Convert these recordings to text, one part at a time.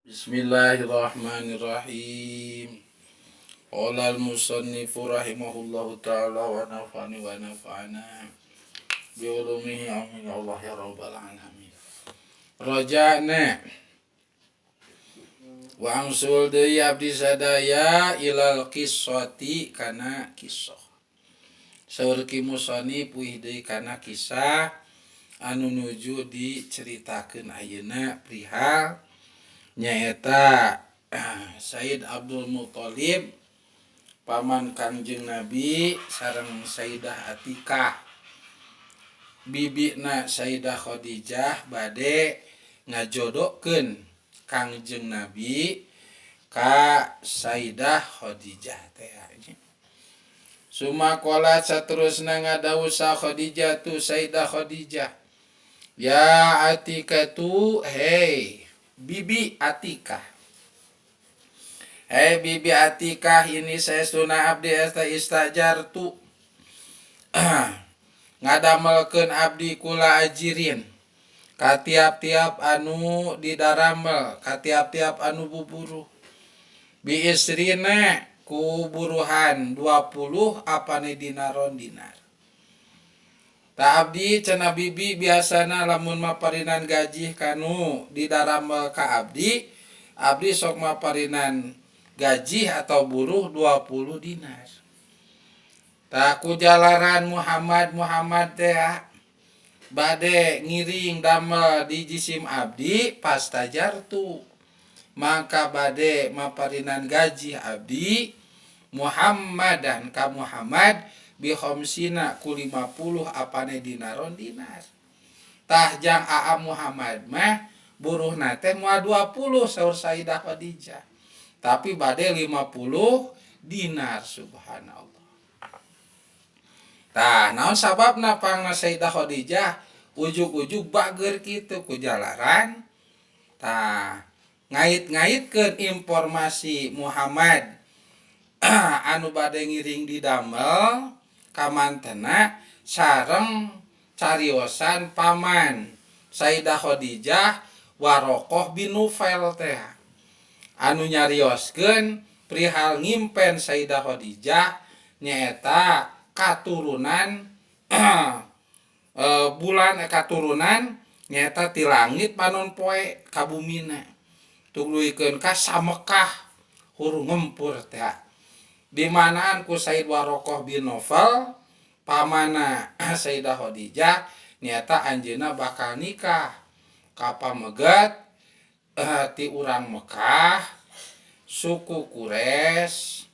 Bismillahirrahmanirrahim. Qala al-musannifu rahimahullahu ta'ala wa nafa'ani wa nafa'ana bi ulumihi, amin ya Allah ya rabbal alamin. Raja'na wa angsul deui abdi sadaya ilal qissati kana kisah. Saur ki musannif uih deui kana kisah anu nuju diceritakeun ayeuna perihal nyaeta Said Abdul Muthalib paman Kangjeng Nabi sareng Sayyidah Atikah bibina Sayyidah Khadijah bade ngajodohkeun Kangjeng Nabi ka Sayyidah Khadijah teh. Summa qalat, saterusna ngadawuh sa Khadijah tu Sayyidah Khadijah, "Ya Atikatu, hey bibi Atikah, hei bibi Atikah, inni saestuna abdi eta istajartu ngadamelkeun abdi kulla ajirin ka tiap-tiap anu didaramel, ka tiap-tiap anu buburuh, bi isyrina ku buruhan 20 apane dinaron dinar." "Tah, abdi," cenah bibi, "biasana lamun maparinan gaji kanu didaramel ka abdi, abdi sok maparinan gaji atau buruh 20 dinar. Tah, ku jalaran Muhammad Muhammad teh bade ngiring damel di jisim abdi, fastajartu, maka bade maparinan gaji abdi Muhammadan ka Muhammad bi khamsina ku 50 apane dinaron dinar. Tah, jang Aa Muhammad mah buruhna teh moal 20," saur Sayyidah Khadijah, "tapi bade 50 dinar." Subhanallah. Tah, naon sababna pangna Sayyidah Khadijah ujug-ujug bager kitu? Ku jalaran tah ngait-ngaitkeun informasi Muhammad anu bade ngiring didamel kamantena sareng cariosan paman Sayyidah Khadijah, Warokoh bin Nufail teh, anu nyarioskeun perihal ngimpen Sayyidah Khadijah nyaeta katurunan bulan, katurunan nyaeta ti langit panon poe ka bumina, tuluikeun ka Samekah hurung ngempur teh, di manaan ku Said Warokoh bin Novel pamana Sayyidah Khadijah nyaeta anjeunna bakal nikah ka pamegat ti urang Mekah, suku Quraisy,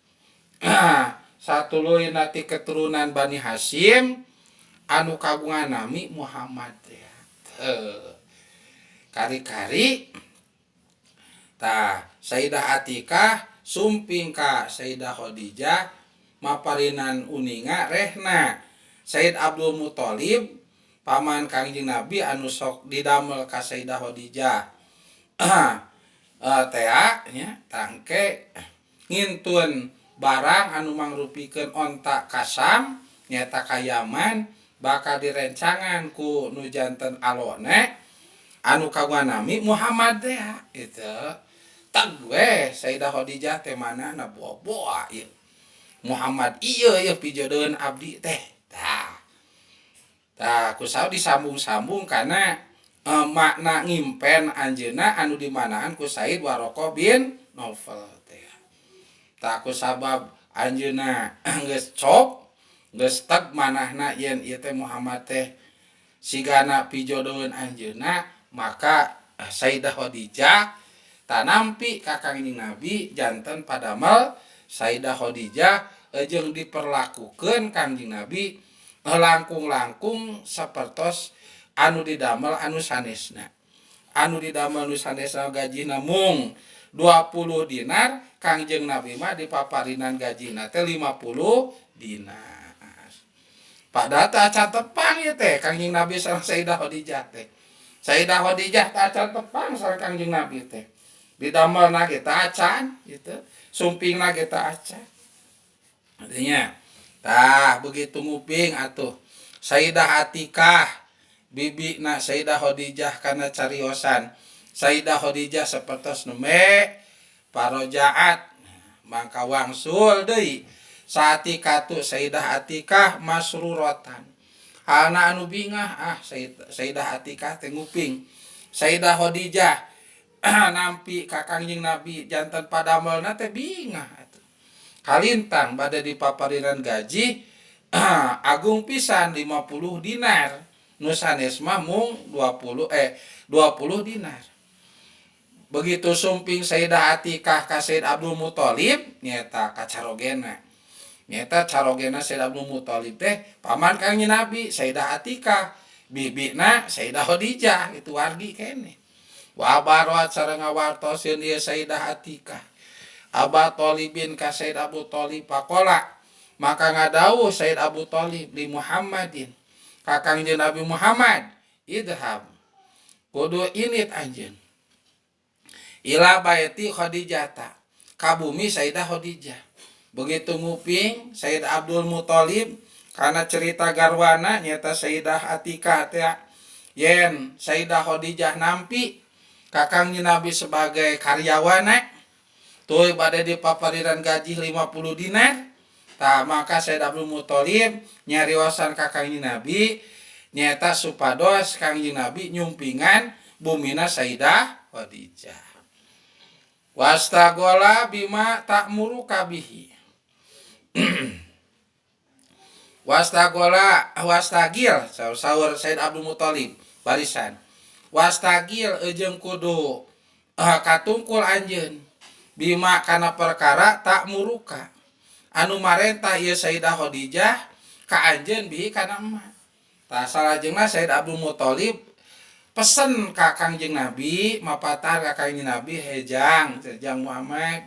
satuluyna ti keturunan Bani Hasyim, anu kagungan nami Muhammad teh. Kari-kari tah Sayyidah Atikah sumping ka Sayyidah Khadijah maparinan uninga rehna Sayyid Abdul Muthalib paman Kangjeng Nabi anu sok didamel ka Sayyidah Khadijah tea nya tangke ngintun barang anu mangrupikeun onta ka Syam, nyaeta ka Yaman, bakal direncangan ku nu janten alone anu kagungan nami Muhammad teh gitu. Tag we Sayyidah Khadijah teh manahna boa-boa ieu Muhammad ieu ieu pijodoheun abdi teh. Tah, tah ku saur disambung-sambung karena makna ngimpen anjeunna anu dimanaan ku Said Warokoh bin Novel teh. Tah, ku sabab anjeunna geus cop, geus teg manahna yen ieu teh Muhammad teh sigana pijodoheun anjeunna, maka Sayyidah Khadijah tanampi ka Kangjeng Nabi janten padamel Sayyidah Khadijah jeung diperlakukeun Kangjeng Nabi langkung-langkung sapertos anu didamel anu sanesna. Anu didamel nu sanesna gajina mung 20 dinar, Kangjeng Nabi mah dipaparinan gajina teh 50 dinar. Padahal teh acan tepang ieu teh Kangjeng Nabi sareng Sayyidah Khadijah teh. Sayyidah Khadijah teh acan tepang sareng Kangjeng Nabi teh. Didamelna ge teh acan gitu. Sumpingna ge teh acan. Artinya, tah begitu nguping atuh Sayyidah Atikah bibina Sayyidah Khadijah kana cariosan Sayyidah Khadijah sapertos nembe parojaat mangka wangsul deui saatikatu Sayyidah Atikah masruratan halna anu bingah ah Sayyidah Atikah teh nguping Sayyidah Khadijah nampi ka Kangjeng Nabi janten padamelna teh bingah atuh kalintang bade dipaparinan gaji agung pisan 50 dinar nu sanes mah mung 20 dinar. Begitu sumping Sayyidah Atikah ka Sayyid Abdul Muthalib nyaeta kacarogena. Nyaeta carogena Sayyid Abdul Muthalib teh paman Kangjeng Nabi Sayyidah Atikah, bibina Sayyidah Khadijah itu wargi keneh. Wa baroat sareng ngawartoseun ieu Sayyidah Atikah. Aba Thalibin ka Sayyid Abu Thalib pakola maka ngadawuh Sayyid Abu Thalib li Muhammadin ka Kangjeng Nabi Muhammad idhab kudu init anjeun ila baiti Khadijah ka bumi Sayyidah Khadijah. Begitu nguping Sayyid Abdul Muthalib karena cerita garwana nyata Sayyidah Atikah teh yen Sayyidah Khadijah nampi ka Kangjeng Nabi sebagai karyawana tuluy bade dipapariran gaji 50 dinar. Tah maka Sayyid Abdul Muthalib nyariosan ka Kangjeng Nabi nyata supados Kangjeng Nabi nyumpingan bumina Sayyidah Khadijah. Wastagola bima ta'muruka bihi. Wastagola wastagil saur Sayyid Abdul Muthalib barisan. Wastagil jeung kudu katungkul anjeun bima kana perkara ta'muruka anu marentah ieu Sayyidah Khadijah ka anjeun bihi kana emak. Tah salajengna Sayyid Abdul Muthalib pesen ka Kangjeng Nabi, mapatar ka Kangjeng Nabi hejang, hejang Muhammad.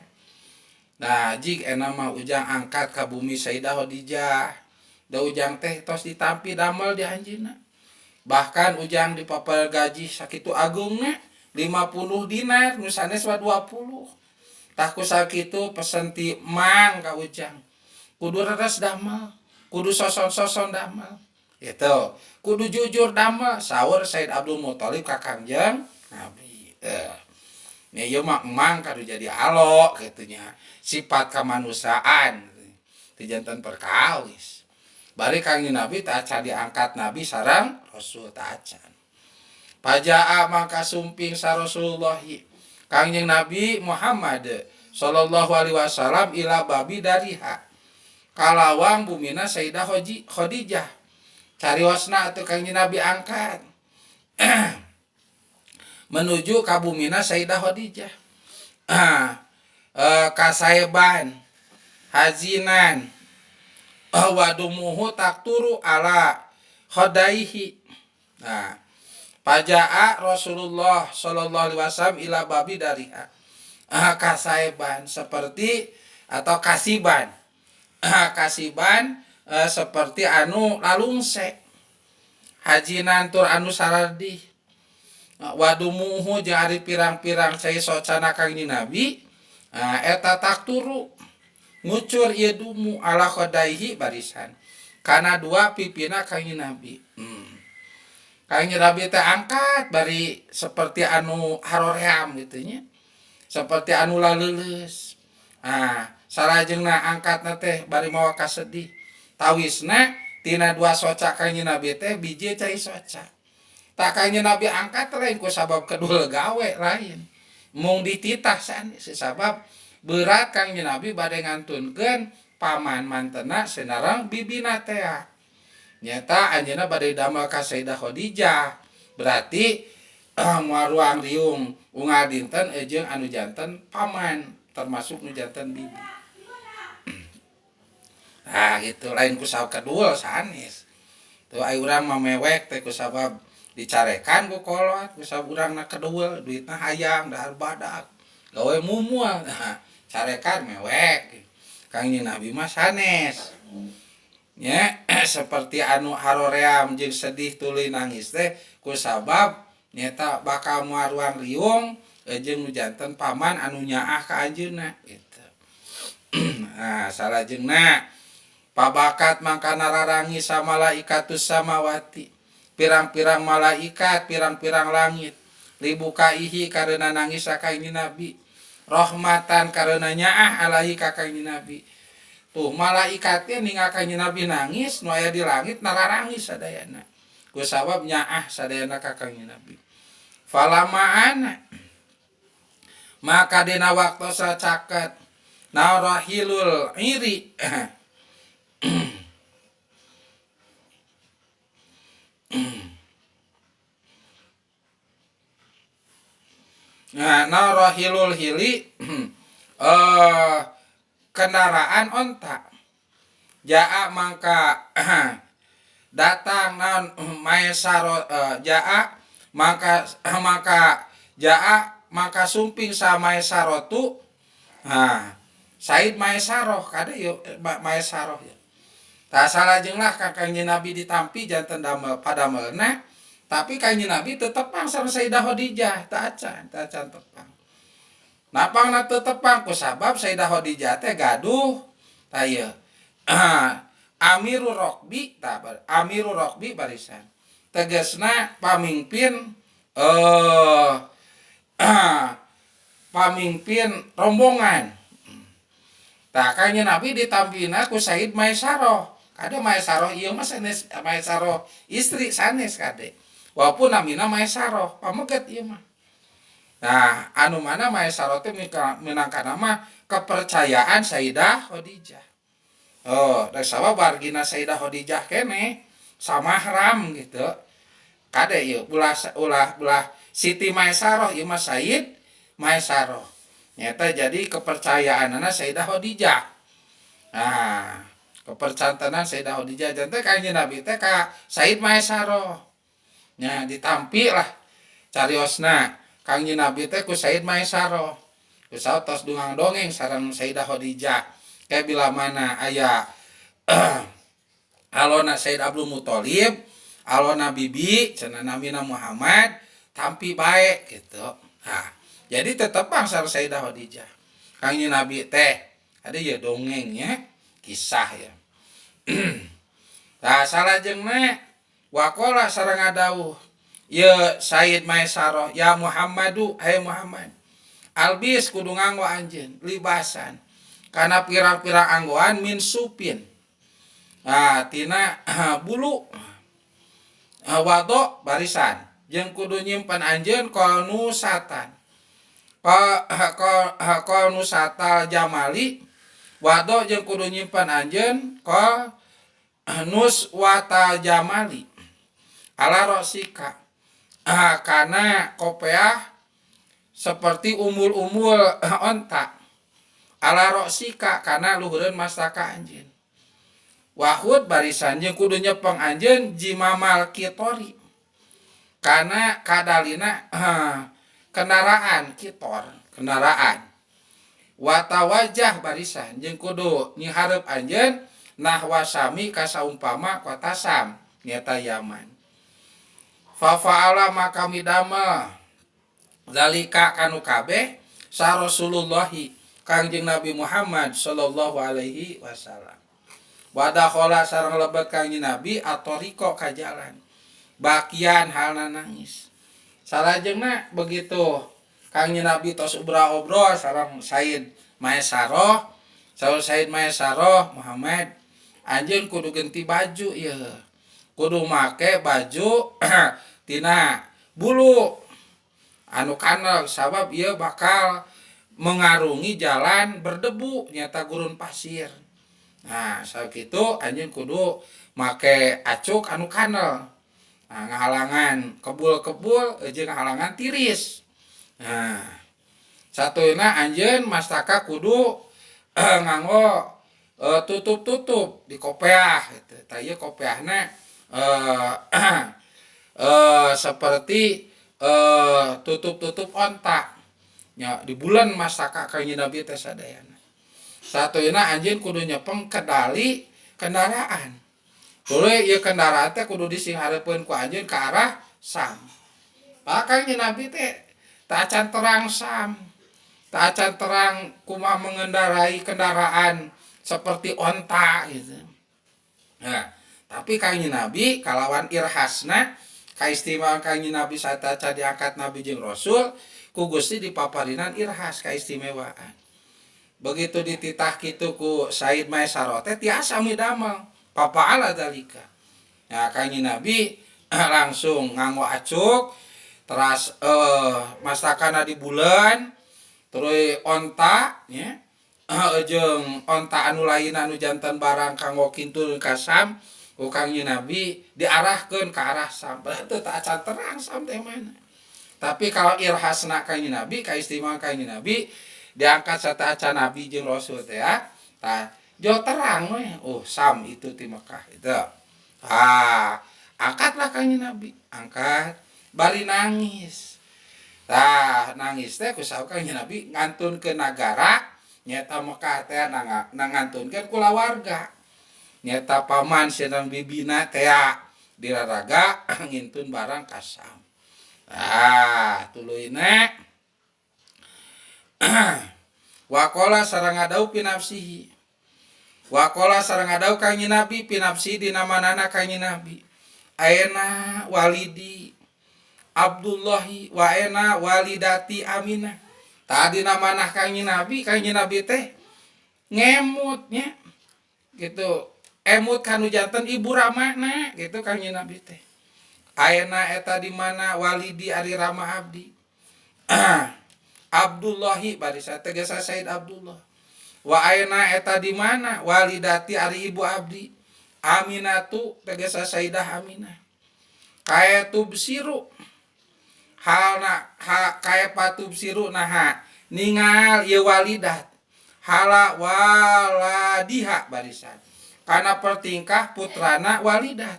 Nah, jig ena mah ujang angkat ka bumi Sayyidah Khadijah. Da ujang teh tos ditampi damel di anjeunna. Bahkan ujang dipapar gaji sakitu agungna 50 dinar, nu sanes mah 20. Tah ku sakitu pesen ti mang ka ujang. Kudu reres damel, kudu soson-soson damel. Gitu. Kudu jujur damel saur Sayyid Abdul Muthalib ka Kangjeng Nabi. Nya ieu mah emang kadu jadi alo kitu nya. Sifat kemanusiaan teu janten perkawis. Bari Kangjeng Nabi teh acan diangkat Nabi sareng Rasul teh acan. Pajaa mangka sumping sa Rasulullah Kangjeng Nabi Muhammad sallallahu alaihi wasallam ila babi dariha. Kalawang bumina Sayyidah Khadijah. Cariosna atuh Kangjeng Nabi angkat menuju ka bumina Sayyidah Khadijah. Kasaeban hazinan wadumuhu takturu ala khadaihi. Nah, pajaa Rasulullah sallallahu alaihi wasallam ila babi dariha. Kasaeban seperti atau kasiban. Kasiban seperti anu lalungse hajinan tur anu saradih wadumuhu jeung ari pirang-pirang cai socana Kangjeng Nabi eta takturu ngucur ieu dumu ala khadaihi barisan kana dua pipina Kangjeng Nabi. Kangjeng Nabi teh angkat bari seperti anu haroream gitu nya, seperti anu laleuleus. Salajengna angkatna teh bari mawa kasedih. Tawisna tina dua soca Kangjeng Nabi teh biji cai soca. Tak Kangjeng Nabi angkat lain ku sabab kedua gawe lain. Mung dititah sanes sabab berat Kangjeng Nabi bade ngantunkeun paman mantena senarang bibina teh. Nyata anjeunna bade damel ka Sayyidah Khadijah. Berarti moal ruang riung unggal dinten jeung anu janten paman termasuk nu janten bibi. Nah gitu lain ku sabab kedua sanes. Tuh ai urang mah mewek teh ku sabab dicarekan ku kolot, ku sabab urangna kedua duitna hayang dahar badak. Gawe mumual. Nah, carekan mewek. Kangjeng Nabi mah sanes. Nya seperti anu haroream jeung sedih tuluy nangis teh ku sabab nyata bakal moal ruang riung jeung nu janten paman anu nyaah ka anjeunna gitu. Nah, salajengna pabakat mangka nararangi sa malaikatus samawati pirang-pirang malaikat pirang-pirang langit Libukaihi karena nangis ka kanjeng Nabi. Rahmatan karena nyaah alaihi ka kanjeng Nabi. Tuh malaikatnya ningal kanjeng Nabi nangis nu aya di langit nararangis sadayana. Ku sabab nyaah sadayana ka kanjeng Nabi. Falamaan maka dina waktosa caket narahilul iri. Nah, narahilul hili kendaraan onta. Jaa mangka datang naon maesaro jaa mangka maka jaa maka sumping sa maesarotu. Nah, Said Maesaroh kade yeuh Maesaroh ya. Tah salajenglah ka Kangjeng Nabi ditampi janten damel padamelna, tapi Kangjeng Nabi teu tepang sareng Sayyidah Khadijah, teu acan tepang. Napangna teu tepang kusabab Sayyidah Khadijah teh gaduh tah ieu Amirul Rokbi tah Amirul Rokbi barisan. Tegasna pamimpin pamimpin rombongan. Tah Kangjeng Nabi ditampina ku Said Maesaroh. Kade Maesaroh ieu mah sanes Maesaroh istri sanes kade. Walaupun namina Maesaroh, pameget ieu mah. Nah, anu mana Maesaroh teh minangkana mah kepercayaan Sayyidah Khadijah. Oh, da sabab wargina Sayyidah Khadijah keneh samahram gitu. Kade ieu ulah ulah ulah Siti Maesaroh ieu mah Said Maesaroh. Nyata jadi kepercayaanana Sayyidah Khadijah. Nah, kepercantenan Sayyidah Khadijah janten Kangjeng Nabi teh ka Said Maesaroh. Nya ditampi lah cariosna Kangjeng Nabi teh ku Said Maesaroh. Ku satos dungang dongeng sareng Sayyidah Khadijah. Kayak bila mana aya alona Said Abdul Muthalib, alona bibi cenah namina Muhammad, tampi bae gitu. Nah, jadi tetepang sareng Sayyidah Khadijah. Kangjeng Nabi teh ada ya dongengnya kisah ya. Tah salajengna waqala sareng ngadawuh ye Said Maesaroh ya Muhammadu hai Muhammad. Albis kudu nganggo anjeun libasan kana pirang-pirang anggoan min supin. Nah, tina bulu wado barisan jeung kudu nyimpen anjeun konusatan. Konusatal jamali wado jeung kudu nyimpen anjeun konus wata jamali ala rosika kana kopeah seperti umul-umul onta ala rosika kana luhureun mastaka anjeun wahud barisan jeung kudu nyepeng anjeun jimamal kitori kana kadalina kendaraan kitor kendaraan watawajah barisan jeung kudu nyihareup anjeun nahwasami kasaumpama kota Sam nyata Yaman fa fa'ala maka midamel zalika kanu kabeh sa Rasulullahi Kangjeng Nabi Muhammad sallallahu alaihi wasallam wadakhala sareng lebet Kangjeng Nabi atoriko ka jalan bakian halna nangis. Salajengna begitu Kangjeng Nabi tos obrol-obrol sareng Said Maesaroh, sareng Said Maesaroh Muhammad anjeun kudu ganti baju ieu. Kudu make baju tina bulu anu kanel sabab ieu bakal mengarungi jalan berdebu nyata gurun pasir. Nah, sakitu anjeun kudu make acuk anu kanel. Nah, ngahalangan kebul-kebul jeung ngahalangan tiris. Nah, satuyna anjeun mastaka kudu nganggo tutup-tutup di kopeah gitu. Tah ieu kopeahna seperti tutup-tutup onta. Nya di bulan mastaka Kangjeng Nabi teh sadayana. Satuyna anjeun kudu nyepeng kedali kendaraan. Tuluy ieu kendaraan teh kudu disinghareupeun ku anjeun ka arah Sam. Pak Kangjeng Nabi teh teu acan terang Sam. Teu acan terang kumaha mengendarai kendaraan seperti onta gitu. Nah, tapi Kangjeng Nabi kalawan irhasna, Kaistimewaan Kangjeng Nabi satacan diangkat nabi jeung rasul ku Gusti dipaparinan irhas kaistimewaan. Begitu dititah kitu ku Said Maisarah teh tiasa midamel papaala dalika. Nah, Kangjeng Nabi langsung nganggo acuk teras mastakana di bulan terus onta nya jeung onta anu lain anu janten barang kanggo kintun ka Sam ku Kangjeng Nabi diarahkeun ka arah Sam. Teu acan terang Sam teh mana. Tapi kalau irhasna Kangjeng Nabi, kaistimewaan Kangjeng Nabi diangkat sateuacan nabi jeung rasul teh ya. Tah, jauh terang we. Oh, Sam itu di Mekah itu. Ah, angkatlah Kangjeng Nabi, angkat bari nangis. Tah, nangis teh ku saur Kangjeng Nabi ngantunkeun nagara nyaeta Mekah teh ngantunkeun kulawarga. Nyaeta paman sareng bibina teh diraraga ngintun barang ka Sam. Ah, tuluyna waqala sareng ngadawuh pinafsihi. Waqala sareng ngadawuh Kangjeng Nabi pinafsi dina manana Kangjeng Nabi. Aena walidi Abdullahi wa aena walidati Aminah. Tadi manah Kangjeng Nabi, Kangjeng Nabi teh ngemutnya gitu. Emut kanu janten ibu ramana gitu Kangjeng Nabi teh. Aena eta di mana walidi ari rama abdi. Abdullahi barisa tegesa Said Abdullah. Wa aena eta di mana walidati ari ibu abdi. Aminatu tegesa Saidah Aminah. Kaya tubsiru halna ha kaya patubsiru naha ningal ieu walidat hala waladiha barisan kana pertingkah putrana walidat.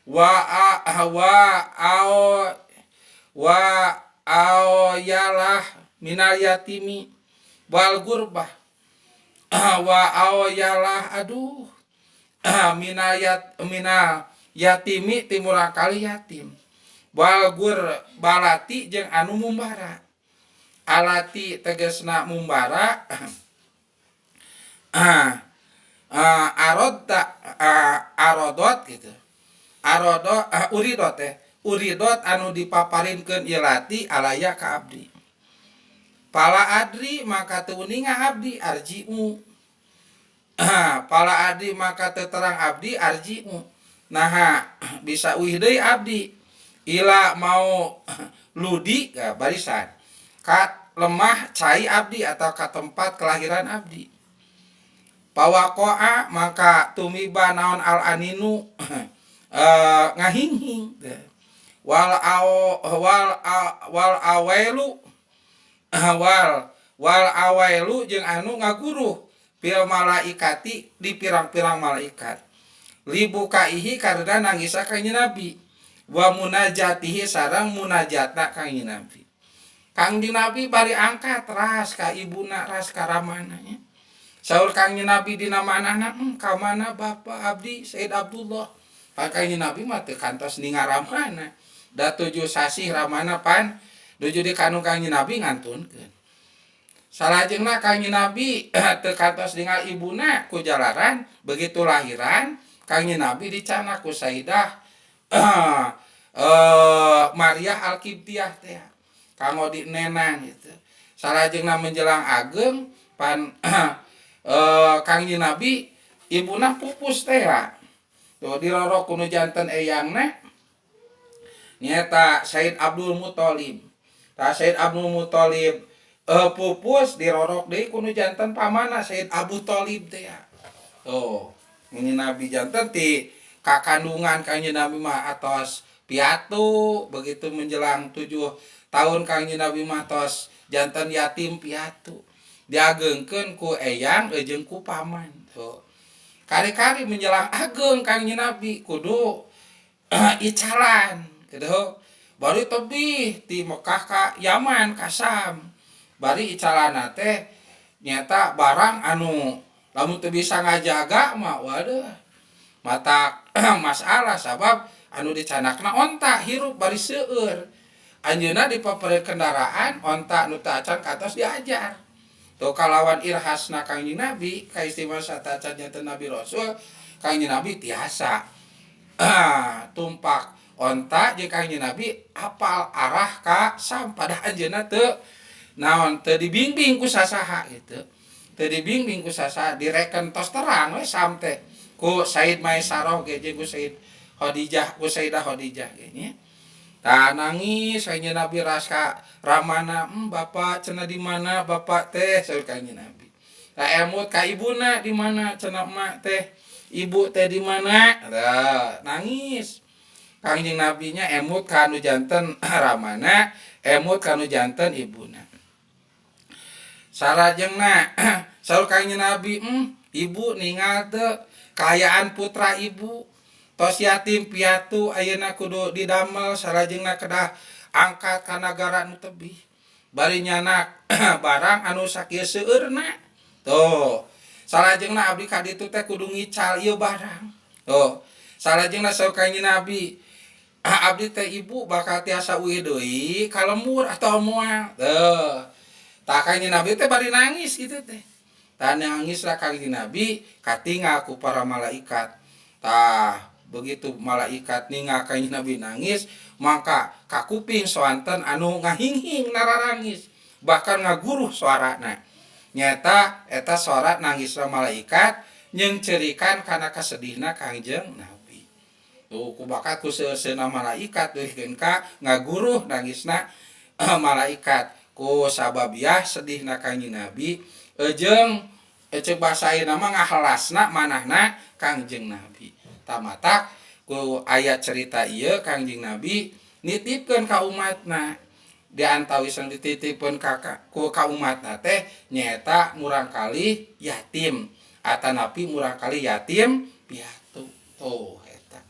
Wa a wa ao wa ao yalah minal yatimi wal gurbah wa ao yalah aduh minal yat minal yatimi timurang kali yatim wal gurbalati jeung anu mumbara alati tegasna mumbara arodta arodot gitu arodo uridot teh uridot anu dipaparinkeun ieu lati alaya ka abdi pala adri maka teu uninga abdi arji'u pala adri maka teu terang abdi arji'u naha bisa uih deui abdi ila mau ludi ka barisan ka lemah cai abdi atau ka tempat kelahiran abdi pawaqa'a maka tumiba naon al aninu ngahinghing wal ao wal a, wal awailu wal wal awailu jeung anu ngaguruh fil malaikati di pirang-pirang malaikat libukaihi karena nangisa Kangjeng Nabi wa munajatihi sareng munajatna Kangjeng Nabi. Kangjeng Nabi bari angkat ras ka ibuna ras ka ramana nya. Saur Kangjeng Nabi dina manahna ka mana bapa abdi Said Abdullah. Pan Kangjeng Nabi mah teu kantos ningal ramana. Da 7 sasih ramana pan nuju dikandung Kangjeng Nabi ngantunkeun. Salajengna Kangjeng Nabi teu kantos ningal ibuna ku jalaran begitu lahiran Kangjeng Nabi dicanak ku Saidah Maria Al-Qibtiyah teh kanggo dinenan gitu. Salajengna menjelang ageng pan Kangjeng Nabi ibuna pupus teh. Tuh dirorok ku nu janten eyangna nyaeta Said Abdul Muthalib. Tah Said Abdul Muthalib pupus dirorok deui ku nu janten pamana Said Abu Thalib teh. Tuh Kangjeng Nabi janten ti kakandungan Kangjeng Nabi mah atos piatu begitu menjelang 7 tahun Kangjeng Nabi mah tos janten yatim piatu diagengkeun ku eyang jeung ku paman. Tuh kari-kari menjelang ageng Kangjeng Nabi kudu icalan gitu bari tebih ti Mekah ka Yaman ka Sam bari icalana teh nyata barang anu lamun teu bisa ngajaga mah waduh mata masalah sabab anu dicanakna onta hirup bari seueur anjeunna dipapere kendaraan onta nu teu acan katos diajar. Tuh kalawan irhasna Kangjeng Nabi kaistimewaan sateuacan janten Nabi Rasul Kangjeng Nabi tiasa Tumpak onta jeung Kangjeng Nabi apal arah ka Sam, padahal anjeunna teu naon, teu dibimbing ku sasaha gitu, teu dibimbing ku sasaha. Direken tos terang we Sam teh ku Said Maisaroh ge jeung ku Said Khadijah, ku Sayyidah Khadijah ge nya. Tah, nangis Kangjeng Nabi ras ka ramana. Bapak cenah, di mana bapak teh?" saur Kangjeng Nabi. Tah, emut ka ibuna, "Di mana cenah emak teh, ibu teh di mana?" Tah, nangis Kangjeng Nabi nya, emut ka anu janten ramana, emut ka anu janten ibuna. Salajengna saur Kangjeng Nabi, "Ibu ningal teu kaayaan putra ibu? Tos yatim piatu, ayeuna kudu didamel, salajengna kedah angkat ka nagara nu tebih, bari nyanak barang anu sakieu seueurna. Tuh, salajengna abdi ka ditu teh kudu ngical ieu barang." Tuh, salajengna saur Kangjeng Nabi, "Abdi teh ibu bakal tiasa uih deui ka lembur atau moal?" Tuh, tah, Kangjeng Nabi teh bari nangis gitu teh. Tah, nangis lah Kangjeng Nabi, katingal ku para malaikat. Tah, begitu malaikat ningal Kangjeng Nabi nangis, maka kakuping soanten anu ngahinghing nararangis, bahkan ngaguruh suarana. Nyata eta suara nangisna malaikat nyeungceurikan kana kasedihna Kangjeng Nabi. Tuh, ku bakat ku seuseuna malaikat dugikeun ka ngaguruh nangisna malaikat ku sababiah sedihna Kangjeng Nabi jeung ceuk bahasa ayeuna mah ngahelasna manahna Kangjeng Nabi. Tamatak ku aya cerita ieu, Kangjeng Nabi nitipkeun ka umatna. Di antawis yang dititipkeun ku ka umatna teh nyaeta murangkalih yatim atanapi murangkalih yatim piatu. Tuh, eta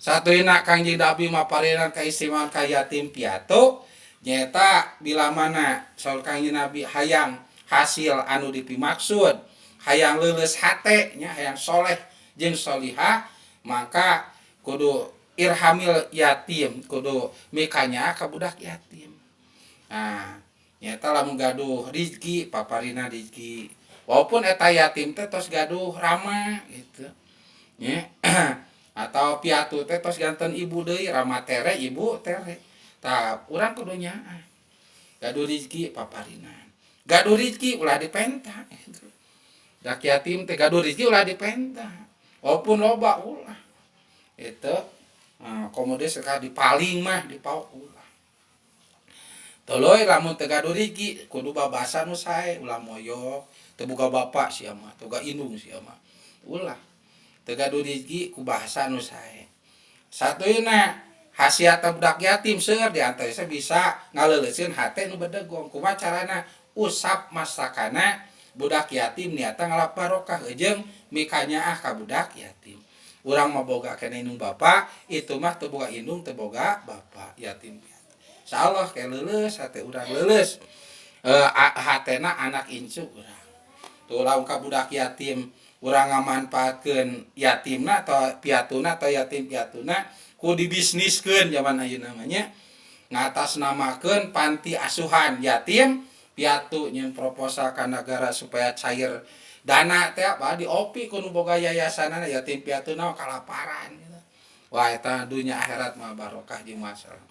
satuyna Kangjeng Nabi maparinan kaistimewaan ka yatim piatu, nyaeta bila mana saur Kangjeng Nabi hayang hasil anu dipimaksud, hayang leuleus hate nya, hayang soleh jeung solihah, maka kudu irhamil yatim, kudu mikanya ka budak yatim. Nah, nyata lamun gaduh rizki, paparina rizki, walaupun eta yatim teh tos gaduh rama gitu nya, atau piatu teh tos ganten ibu deui, rama tere, ibu tere. Tah, urang kudu nyaah. Gaduh rizki, paparina. Gaduh rizki, ulah dipenta gitu. Dak yatim teh gaduh rizki ulah dipenta, walaupun loba ulah itu. Nah, komo deui sekali dipaling mah, dipaok ulah. Tuluy lamun teu gaduh rizki, kudu babasa nu sae, ulah moyok, "Teu boga bapak sia mah, teu boga indung sia mah," ulah. Teu gaduh rizki, ku bahasa nu sae. Satuyna khasiat budak yatim seueur, di antaranya bisa ngaleuleuskeun hate nu bedegong. Kumaha carana? Usap masakana budak yatim, niatan ngalap barokah jeung mikanyaah ka budak yatim. Urang mah boga keneh indung bapa, itu mah teu boga indung, teu boga bapa, yatim piatu. Insyaallah ke leuleus hate urang, leuleus hatena anak incu urang. Tuh, lamun ka budak yatim, urang ngamanfaatkeun yatimna atau piatuna atau yatim piatuna ku dibisniskeun zaman ayeuna mah nya, ngatasnamakeun panti asuhan yatim piatu, nyeun proposal ka negara supaya cair dana teh, apa diopi ku nu boga yayasanana, yatim piatu na kalaparan gitu. Wah, eta dunya akhirat mah barokah jeung masalah.